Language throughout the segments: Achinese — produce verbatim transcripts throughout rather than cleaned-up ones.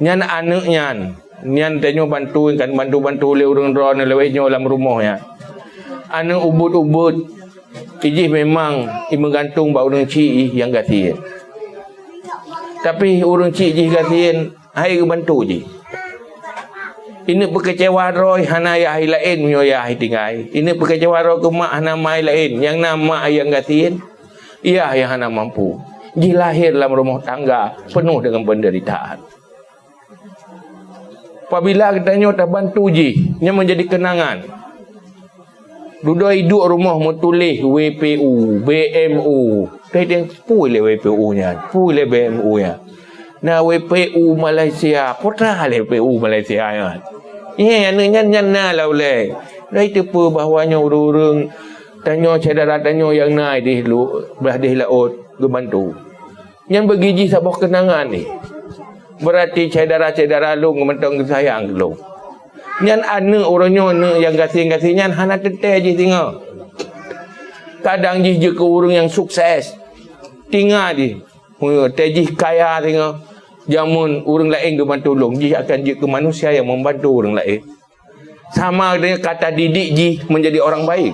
Nyan aneuk nyan, nyan tanyoe bantu, kan bantu-bantu lé ureuëng droe lewat nyoe lam rumoh nyan. Aneuk ubit-ubit, ijih memang imeugantung bak ureuëng chik nyang gasien. Tapi ureuëng chik jih gasien, hai geubantu jih. Ineuk peukeucewa droe hana yah laén meunyoe yah tinggai. Ineuk peukeucewa droe keu mak hana mai laén, nyang na mak nyang gasien, yah nyang hana mampu. Jih lahé lam rumoh tangga peunoh deungon peundeuritaan. Apabila geutanyoe tabantu jih, nyan menjadi kenangan. Dudoe iduek rumoh meutuléh W P U, B M U. Teuh-teuh pui lé W P U nyan, pui lé B M U nyan. Na W P U Malaysia, peue teuma lé W P U Malaysia nyan. Nyan, aneuk nyan, nyan na lam ulée. Dai teupeue bahwa nyoe ureuëng-ureuëng tanyoe, syedara tanyoe nyang na di lu-, blah deh laôt geubantu. Nyan bagi jih saboh keunangan jih. Berarti syedara-syedara lôn mantong geusayang keu lôn. Nyan aneuk uroe nyoe, aneuk nyang gasien-gasien nyan hana teuntée jih singoh. Kadang jih jeuet keu ureuëng nyang sukses. Tinggai jih. Teuntée jih kaya singoh. Jameun ureuëng laén geubantu lôn, jih akan jeuet keu manusia nyang membantu ureuëng laén. Sama dengan ka tadidik jih menjadi orang baik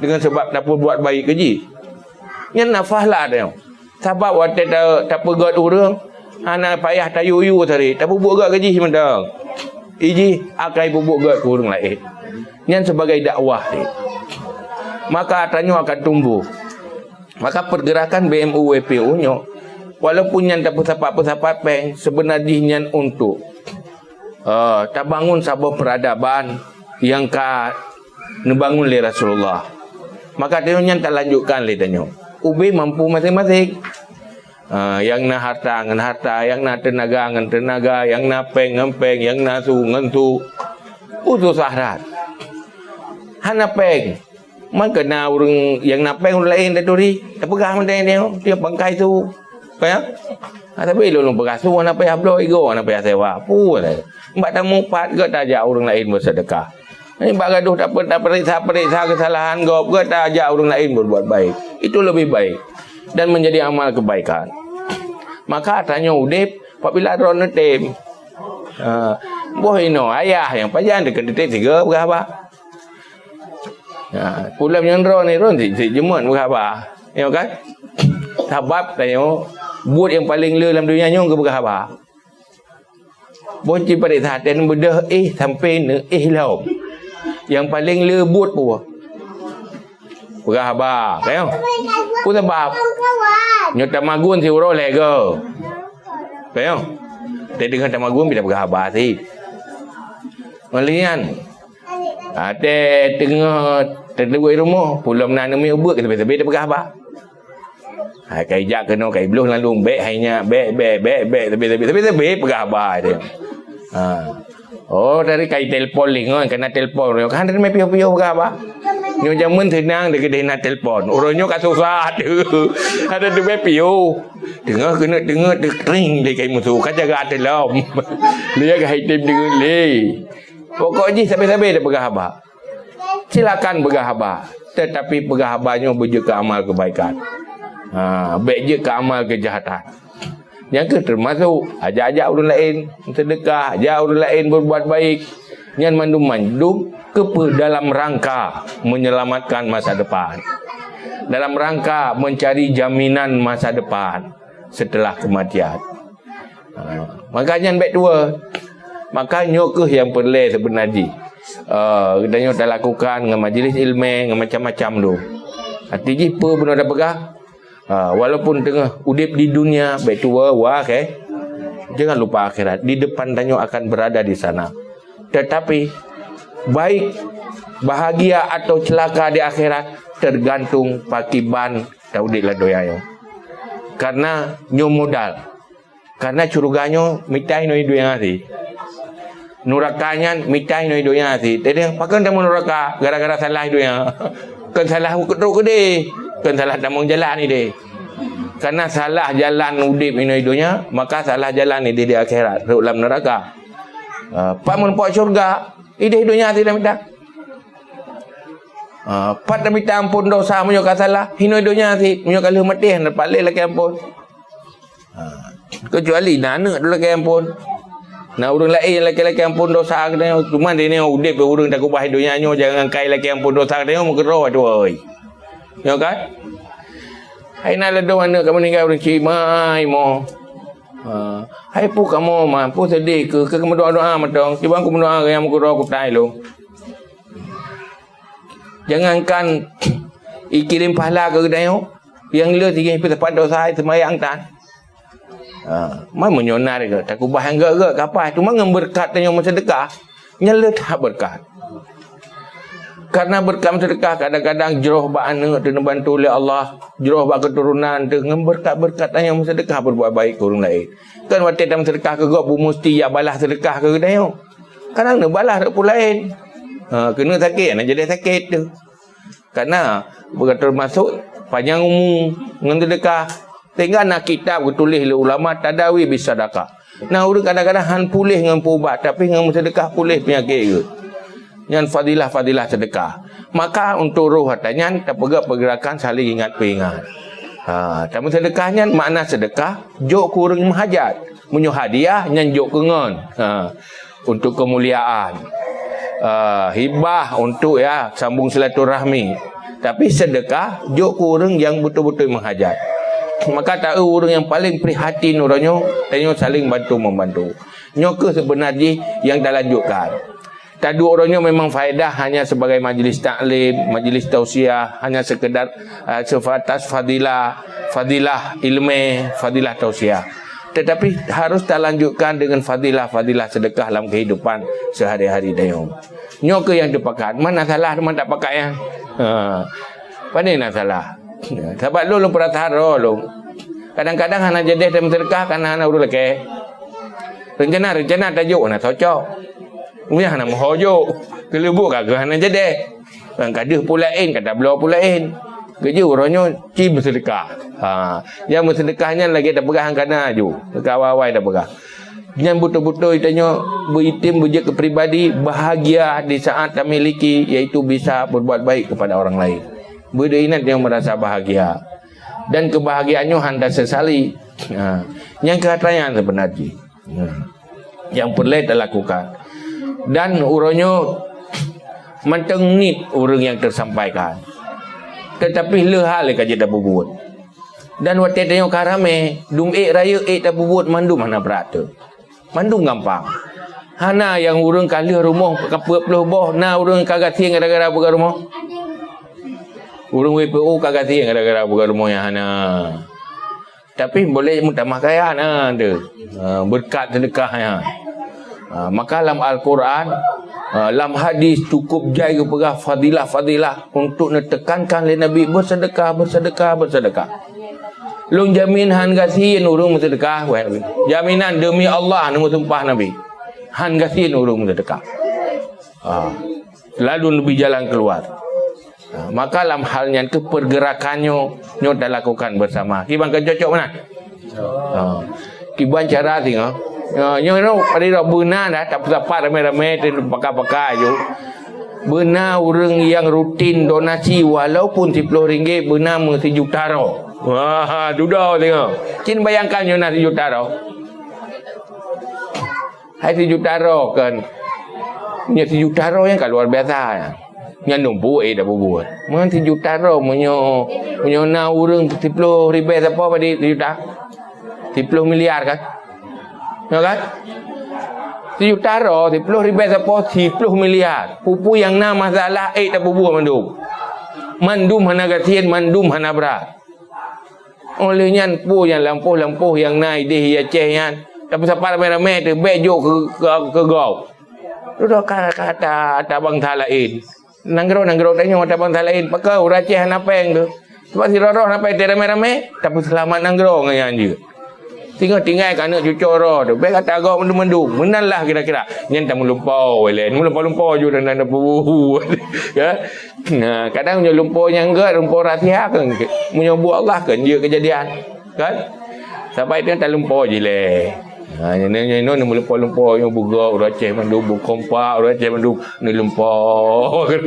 dengan sebab tapeubuet baik keu jih. Nyan na pahala tanyoe. Sabab watée ta-, tapeugét ureuëng, hana payah tayue-yue sabe, tapeubuet gét keu jih mantong. Ijih akai peubuet gét keu ureuëng laén. Nyan sebagai dakwah jih. Maka tanyoe akan tumbuh. Maka pergerakan B M U W P U nyoe, walaupun nyan tapeusapat-peusapat péng, sebenar jih nyan untuk eh, tabangun saboh peradaban nyang ka neubangun lé Rasulullah. Maka tanyoe nyan talanjutkan lé tanyoe. Ubé mampu maséng-maséng. Eh, nyang na harta ngon harta, nyang na teunaga ngon teunaga, nyang na péng ngon péng, nyang na su ngon su. Usus ahrat. Hana péng. Man keu na ureuëng nyang na péng ureuëng laén taturi, tapeugah mantong nyoe, tiep bangkai su. Ka ya? Ha, tapi lôn peugah su hana payah bloe igoe, hana payah sewa. Peue lé? Bak tamupat gét tajak ureuëng laén beuseudeukah. Ni bak gadoh tape-, tapeuriksa-peuriksa keusalahan gob, gét tajak ureuëng laén berbuat baik. Itu lebih baik dan menjadi amal kebaikan. Maka tanyoe udeb apabila droe neutem. Ha, boh inoe ayah nyang pajan teukeudeutek sigoe peugah haba. Ha, peue lom nyang droe ni, droe si, si jeumot peugah haba. Nyoe kan? Sabab tanyoe buet nyang paleng le lam donya nyoe keu peugah haba. Boh ci paréksa até beudôh éh sampoe neuéh lom. Nyang paleng le buet peue? Peugah haba, ka nyoe. Peue sabab? Nyoe tamagun siuroe lhée goe. Ka nyoe. Teudeungoe tamagun pih tapeugah haba sit. Ngon lagée nyan, até teungoh teuduek rumoh, peue lom na aneuk miet ubeut, sabe-sabe tapeugah haba. Hai, kai jak keunoe, kai bloh lam lôn, bék hai nyak, bék, bék, bék, bék, sabe, sabe, sabe, sabe peugah haba dia. Ha. Oh, tadi kai telepon lé ngon, kena telepon. Kan ada main piôh-piôh peugah haba. Nyoe jameun seunang dikeudeh na telepon. Uroe nyoe ka susah tu. Ada tu main piôh. Teungoh keuneuk, teungoh teuring lé kai musoh, ka jaga teulom. Dia ka hai tem deungon lé. Pokok jih sabe-sabe dia peugah haba. Silakan peugah haba, tetapi peugah haba nyoe beujeuet keu amal kebaikan. Ha, bék jeuet keu amal keujahatan. Nyang kheueh teumasok ajak-ajak ureuëng laén seudeukah, ajak ureuëng laén berbuat baik. Nyan mandum-mandum keupeue dalam rangka menyelamatkan masa depan. Dalam rangka mencari jaminan masa depan setelah kematian. Ha, maka nyan bék tuwoe. Maka nyoe kheueh nyang peureulée seubeuna jih. Eh, geutanyoe talakukan ngon majlis ilmé, ngon macam-macam tu. Arti jih peue bunoe tapeugah? Ha, walaupun teungoh udeb di dunia, bék tuwoe, wa, oke. Jangan lupa akhirat. Di depan tanyoe akan berada di sana. Tetapi, baik, bahagia atau celaka di akhirat, tergantung pakiban taudeb lam donya nyoe. Karena nyoe modal. Karena syeuruga nyoe mita inoe donya sit. Nuraka nyan mita inoe donya sit. Jadi, pakon tamong nuraka? Gara-gara salah donya. Kon salah trok keudeh. Kon salah tamong jalan ideh. Karena salah jalan udeb inoe donya, maka salah jalan ideh di akhirat, trok lam nuraka. Ah, pat meureumpok syeuruga, ideh donya sit dah mita. Ah, pat dah mita ampon dosa meunyoe ka salah, inoe donya sit, meunyoe ka lheueh maté, hana pat lé lakée ampon. Ha, kecuali na aneuk tu lakée ampon. Na ureuëng laén lakée-lakée ampôn dosa geutanyoe, cuma di nyoe udeb ureuëng takubah donya nyoe jangan kai lakée ampôn dosa geutanyoe meukeurah tu oi. Nyoe kan? Hai na ladom aneuk ka meuninggai ureuëng cit mai mo. Ha. Hai pu kamoe ma, pu sedih keu, keu meudoa-doa mantong. Kiban ku meudoa nyang meukeurah kutai lôn. Jangankan ikirém pahala keu geutanyoe, nyang le tinggai peusapat dosa hai seumayang tan. Ha, man meunyoe na lagée takubah nyang gét-gét kapah, cuma ngon beureukat tanyoe meuseudeukah, nyan le that beureukat. Karena beureukat meuseudeukah kadang-kadang jroh bak aneuk teuh neubantu lé Allah, jroh bak keuturonan teuh ngon beureukat-beureukat tanyoe meuseudeukah beureubuat baik keu ureuëng laén. Kan watée tameuseudeukah keu gob, bu musti jak balah seudeukah keu geutanyoe. Kadang neubalah rot peue laén. Ha, keuneuk sakét, hana jadi sakét teuh. Karena bukan termasuk panyang umu ngon seudeukah. Sehingga na kitab geutuléh lé ulama tadawi bisadaqah. Na ureuëng kadang-kadang han puléh ngon peuubat, tapi ngon meuseudeukah puléh peunyakét geuh. Nyan fadilah-fadilah seudeukah. Maka untuk roh ata nyan tapeugah peugerakan saling ingat peuingat. Ha, tameuseudeukah nyan makna seudeukah jok keu ureuëng meuhajat. Meunyoe hadiah nyan jok keu ngon. Ha. Untuk kemuliaan. Ah, hibah untuk, ya, sambung silaturahmi. Tapi seudeukah jok keu ureuëng nyang beutôi-beutôi meuhajat. Maka taeu ureuëng nyang paleng prihatin uroe nyoe, tanyoe saling bantu-membantu. Nyoe kheueh seubeuna jih nyang talanjutkan. Taduek uroe nyoe memang faedah hanya sebagai majlis taklim, majlis tausiah, hanya sekedar, ah, sebatas fadilah, fadilah ilmu, fadilah tausiah. Tetapi harus talanjutkan dengan fadilah-fadilah seudeukah lam kehidupan sehari-hari tanyoe. Nyoe kheueh nyang teupakat. Man na salah, man tak pakat nyan. Ha. Pane na salah. Sabab lôn, lôn peurasa droe lôn. Kadang-kadang hana jadeh tameuseudeukah karena hana ureuëng lakée. Rencana-rencana tajok hana cocok. Uleh hana meuho jok. Keuleubuk ka geuh hana jadeh. Nyang ka deuh peue laén, ka tabloe peue laén. Keujeuet uroe nyoe ci meuseudeukah. Ha, nyang meuseudeukah nyan lagée tapeugah nyang kana ju. Ka awai-awai tapeugah. Nyan beutôi-beutôi tanyoe beuitem beujeuet keu pribadi bahagia di saat tamiliki, yaitu bisa berbuat baik kepada orang lain. Beuingat tanyoe merasa bahagia. Dan kebahagiaan nyoe hana sesali. Ha, nyang keuhatra nyan seubeuna jih. Hmm. Nyang peureulée talakukan. Dan uroe nyoe mantong niet ureuëng nyang teusampaikan. Tetapi le hal ka jeuet tapeubuet. Dan watée tanyoe ka ramé, dum ék rayeuk ék tapeubuet mandum hana brat teuh. Mandum gampang. Hana nyang ureuëng ka lheueh rumoh ka peuet ploh boh, na ureuëng ka gasien gara-gara peugah rumoh. Ureuëng W P O ka gasien gara-gara peugah rumoh nyang hana. Tapi boleh meutamah kaya na tu. Ha, beureukat seudeukah nyan. Ha, maka lam Al-Quran, ha, lam hadis cukup jai geupeugah fadilah-fadilah untuk neutekankan lé Nabi beuseudeukah, beuseudeukah, beuseudeukah. Lôn jamin han gasien ureuëng meuseudeukah. Weh, jaminan demi Allah neumeusumpah Nabi. Han gasien ureuëng meuseudeukah. Ha, lalu neubi jalan keluar. Ha, maka lam hal nyan keuh pergerakan nyoe, nyoe talakukan bersama. Kiban ka cocok meunan? Ha. Kiban cara singoh. Ha, nyoe, nyoe, pada dah beuna dah, tapeusapat ramé-ramé, tapaka-paka aju. Beuna ureuëng nyang rutin donasi walaupun siploh ringgit, beuna meusijuta droe. Wah, dudoe singoh. Cit bayangkan nyoe na sijuta droe. Hai sijuta droe kan. Nyan sijuta droe nyang ka luar biasa. Nyan numpuk ék tapeubuet. Meunyoe sijuta droe, meunyoe, meunyoe na ureuëng siploh ribée sapo badi sijuta? Siploh miliar kan? Ya kan? Sijuta droe, siploh ribée sapo, siploh miliar. Peue-peue nyang na masalah ék tapeubuet mandum. Mandum hana gasien, mandum hana brat. Óh lheueh nyan, peue nyang lampôh-lampôh nyang na idéh i Aceh nyan, tapeusapat ramé-ramé teuh, bék jok keu, keu, keu gob. Dudoe ka, ka ata, ata bansa laén. Nanggroe-nanggroe tanyoe ata bansa laén, pakon ureuëng Aceh hana péng teuh. Sebab sidroe-droe hana péng teuh ramé-ramé, tapeuseulamat nanggroe ngon nyan jeuet. Singoh tinggai keu aneuk cucoe droe teuh, bék ata gob mandum-mandum. Meunan lah kira-kira. Nyan tameulumpoe ilée, meulumpoe-lumpoe ju dan, dan, dan, ya. Nah, kadang meunyoe lumpoe nyang gét, lumpoe rahsia kan. Meunyoe buet Allah kan jeuet keujadian. Kan? Sabai tu talumpoe jih lé. Ha, nyoe, nyoe, nyoe, nyoe meulumpoe-lumpoe, nyoe beugob, ureuëng Aceh mandum, beukompak, ureuëng Aceh mandum, neulumpoe.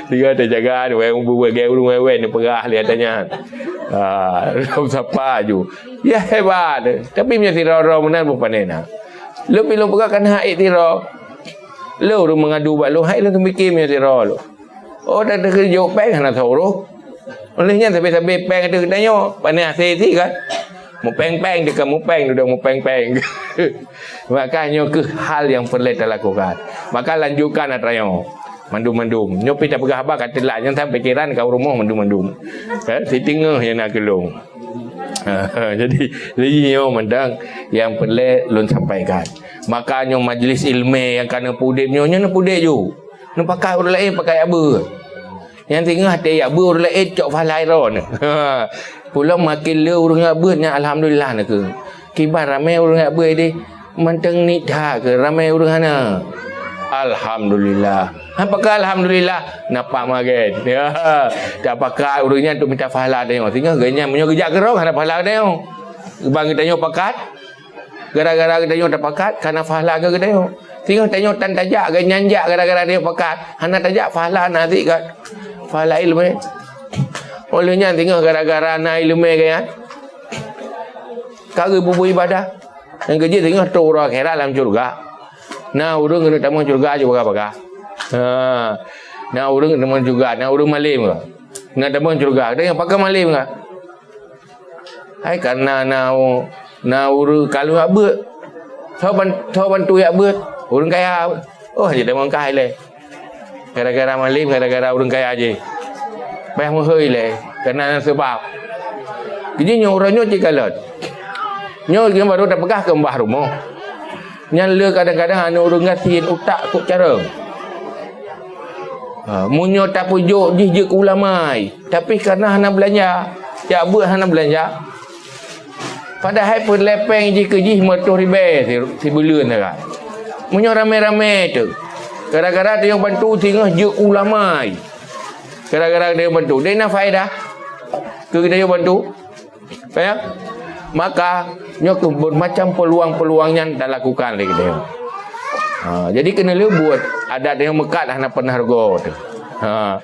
Tiga teujaga, wéh, beuwéh, gaya ureuëng wéh-wéh, neupeugah lé ata nyan. Ha, sapa ju. Ya, hebat. Tapi meunyoe sidroe-droe meunan, beupané na. Lôn pih lôn peugah kan hak ék sidroe. Lôn ureueng meungadu bak lôn, hai lôn teumiki meunyoe sidroe lôn. Oh, dah teukeujok péng hana teuurôh. Oleh nyan sabe-sabe péng teuh geutanyoe, pane asé sit kan. Mupéng-péng teuh kan, mupéng dudoe mupéng-péng. Maka nyoe keuh hal nyang peureulée talakukan. Maka lanjutkan atra nyoe. Mandum-mandum. Nyoe pih tapeugah haba ka teulat, nyang tam pikeran ka u rumoh mandum-mandum. Eh, siteungoh nyang na keulong. Jadi, jadi nyoe mantong nyang peureulée lôn sampaikan. Maka nyoe majlis ilmu nyang ka neupeuudeb nyoe, nyoe neupeuudeb ju. Neupakat ureueng laén pakat jak beuet. Nyang singoh até jak beuet ureueng laén cok pahala droeneuh. Pulom makin le ureueng jak beuet nyan alhamdulillah neukeu. Kiban ramé ureueng jak beuet deh. Mantong nita keu ramé ureueng hana. Alhamdulillah. Ha, pakat alhamdulillah, napa magen. Ya, tapakat ureueng nyan untuk mita pahala tanyoe. Singoh geuh nyan meunyoe geujak keurong hana pahala tanyoe. Ban geutanyoe pakat. Gara-gara geutanyoe tapakat, kana pahala keu geutanyoe. Singoh tanyoe tan tajak, geuh nyan jak gara-gara tanyoe pakat. Hana tajak, pahala na sit kan. Pahala ileumé. Oleh nyan singoh gara-gara na ileumé geuh nyan. Ka geuh bubu ibadah. Nyang keujeuet singoh trok uroe akhirat lam syeuruga. Na ureueng keuneuk tamong syeuruga ju bagah-bagah. Ha. Na ureueng keuneuk tamong syeuruga, na ureueng malém ka. Keuneuk tamong syeuruga. Geutanyoe pakon malém ka. Hai, karena na, na ureueng ka lheueh jak beuet. Soe ban-, soe bantu jak beuet? Ureueng kaya. Oh, jadi tamong kah ilée. Gara-gara malém, gara-gara ureueng kaya jih. Payah meuhôi ilée. Karena na seubab. Jadi nyoe uroe nyoe cit kalon. Nyoe nyang baru tapeugah keu mbah rumoh. Nyan le kadang-kadang aneuk ureueng gasien utak kok carông. Ha, meunyoe tapeujok jih jeuet keu ulama, tapi karena hana beulanja, jak beuet hana beulanja. Padahai peureulée péng jih keu jih meureutoh ribée si-, sibuleuen sagai. Meunyoe ramé-ramé teuh, gara-gara tanyoe bantu singoh jeuet keu ulama, gara-gara tanyoe bantu, deh na faedah keu tanyoe bantu. Paham? Maka, nyoe keuh beumacam peuluang-peuluang nyan talakukan lé geutanyoe. Ha, jadi keuneulheueh buet adat nyang meukat hana pernah rugoe teuh. Ha,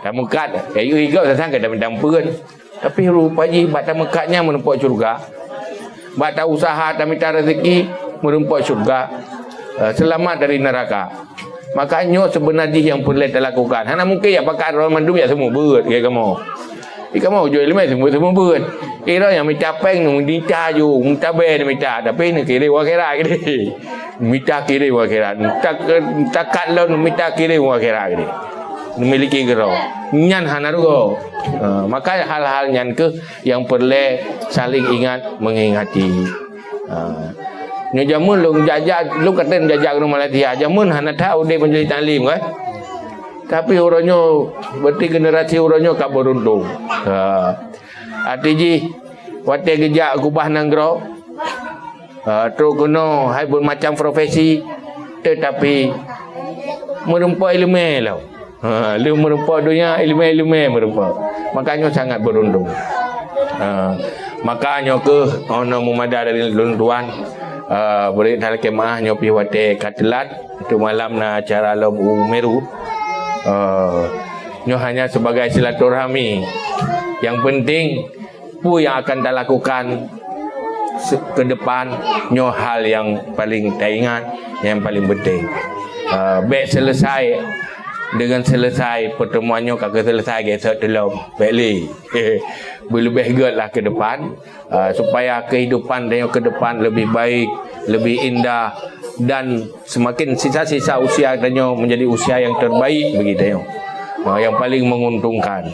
tameukat, eh, igop sang-sang ka tamita ampeuen. Tapi rupa jih bak tameukat nyan meureumpok syeuruga. Bak ta-usaha tamita rezeki meureumpok syeuruga. Eh, seulamat dari neuraka. Maka nyoe seubeuna jih nyang peureulée talakukan. Hana mungken jak pakat droe mandum jak seumeubeuet, keu kamoe. Di kamoe ujoe ileumé seumeubeuet, seumeubeuet. Kira nyang mita péng nyoe, mita ju, mita bée neumita, tapi neukirém u akhirat keudeh. Mita kirém u akhirat. Mita, mita kat lôn, mita kirém u akhirat keudeh. Neumiliki keudroe. Nyan hana rugoe. Ha, maka hal-hal nyan keuh nyang peureulée saling ingat mengingati. Ha. Nyoe jameun lôn jak-jak, lôn ka tem jak-jak keunoe Malaysia. Jameun hana that udeb majelis taklim kan. Tapi uroe nyoe, berarti generasi uroe nyoe ka beruntung. Ha. Arti jih, watée geujak keubah nanggroe, ha, trok keunoe hai buet macam profesi, tetapi meureumpok ileumé lom. Ha, lheueh meureumpok donya, ileumé-ileumé meureumpok. Maka nyoe sangat beruntung. Ha, maka nyoe keuh, oh, nyoe meumada dari lôn tuan, ha, beurék that lakée meuáh nyoe pih watée ka teulat, untuk malam na acara lom u Meru. Ha, nyoe hanya sebagai silaturahmi. Yang penting, peue nyang akan talakukan se-, ke depan, nyoe hal nyang paling taingat, nyang paling penting. Ah, bék selesai, dengan selesai pertemuan nyoe ka keu selesai, gesek teulom, bék lé. Beuleubeh göt lah ke depan, ah, supaya kehidupan tanyoe ke depan lebih baik, lebih indah, dan semakin sisa-sisa usia tanyoe menjadi usia yang terbaik bagi tanyoe. Ah, yang paling menguntungkan.